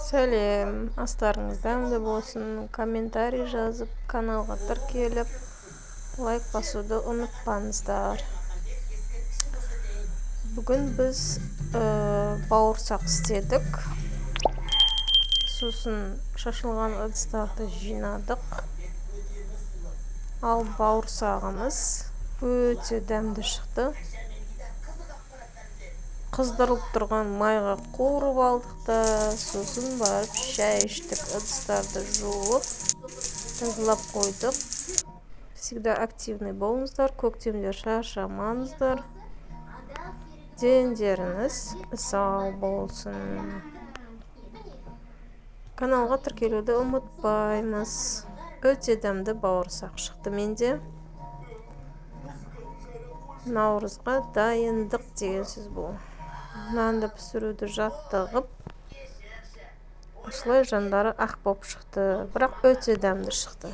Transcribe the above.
Сәлем! Астарыңыз дәмді болсын! Комментарий жазып, каналға тіркеліп, лайк басуды ұмытпаңыздар. Бүгін біз бауырсақ істедік, сосын шашылған ыдыстарды жинадық. Ал бауырсағымыз өте дәмді шықты. Қыздырылып тұрған майға қуырып алдық та, сосын барып шай іштік. Ыдыстарды жуып, тазалап қойдық. Всегда активный болыңыздар, көктемде шаршамаңыздар, дендеріңіз сау болсын. Каналға тіркелуді ұмытпаймыз. Өте дәмді бауырсақ шықты менде. Наурызға дайындық деген сөз бұл. Нанды пісіруді жаттығып, осылай жандары ақ болып шықты, бірақ өте дәмді шықты.